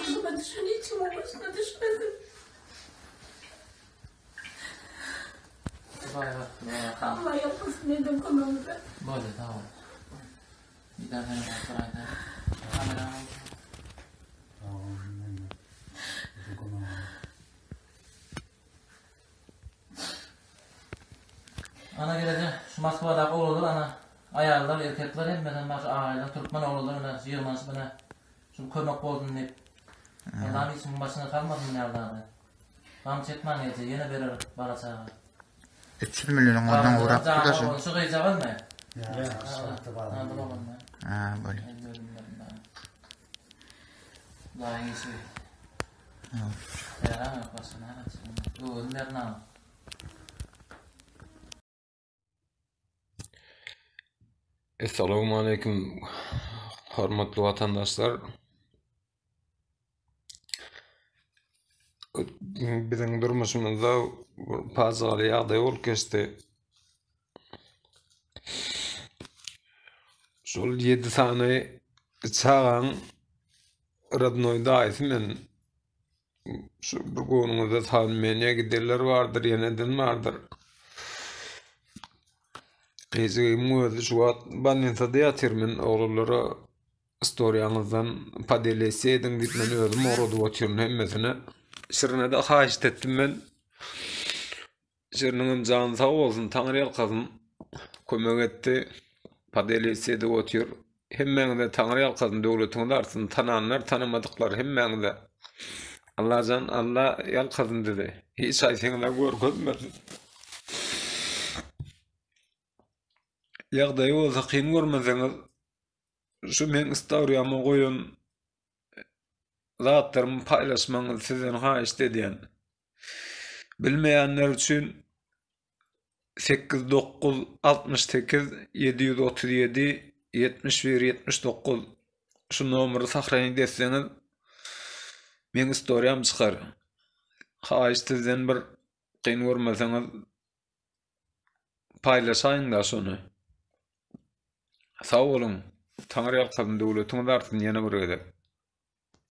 Başyma düşen hiç kimiň başyna düşmesin. Allah ýalkasyn eden kömegiňize. Boldy sag bol. Bir daha sen bir aýda. Kamera Ana gelece şu Moskwadaky oglanlar ana aýallar erkekler hemmesem bar şu agaýlar türkmen oglanlar ine ýygnanyşyp ine şu kömek bolsun diýip. Adam hiç kimiň başyna salmasyn ýaly zady. Gam çekmäň eje ýene berer bala çaga. 300 millionyň ondan gowrakdyr-da şu. Şu gyzjagazmy? Ýa, şartda bar. Ha, bolýar. Hudaýyň işi. Ýaram ýok başga näme etsin. Öwezini berin agam. Essalamu aleýkum hormatly watandaşlar. Biziň durmuşymyzda bir pajygaly ýagdaý bolup geçdi. Şol 7 sany çagaň rodnoý daýysy men. Şu bir göwnüňizde salmenýa gidenler bardyr, ýene eden bardyr. Gyzygymyň özi şu wagt bolnisada ýatyr, men oglanlara storiýaňyzdan podelesiýa ediň diýip men özüm ugradyp otyryn hemmesine. Şirine-de haýyşt etdim men. Şiriniňem jany sag bolsun, Taňry ýalkasyn. Kömek etdi. Podelisiýa edip otyr. Hemmäňize Taňry ýalkasyn, döwletiňiz artsyn. Tananlar, tanamadyklar hemmäňize. Allajan Alla ýalkasyn sizi. Hiç haýsyňyza görkezmesin. Ýagdaýy bolsa kyn görmeseňiz, şu meň istoriýama goýan zatlarymy paýlaşmagyňyzy sizden haýyşt edýän. Bilmeýänler üçin 8 9 68 737 71 79 şu nomeri sahranit etseňiz meň istoriýam çykar. Haýyşt sizden bir kyn görmeseňiz paýlaşaýyňda şony. Sag boluň. Taňry ýalkasyn döwletiňiz artsyn ýene bir gezek.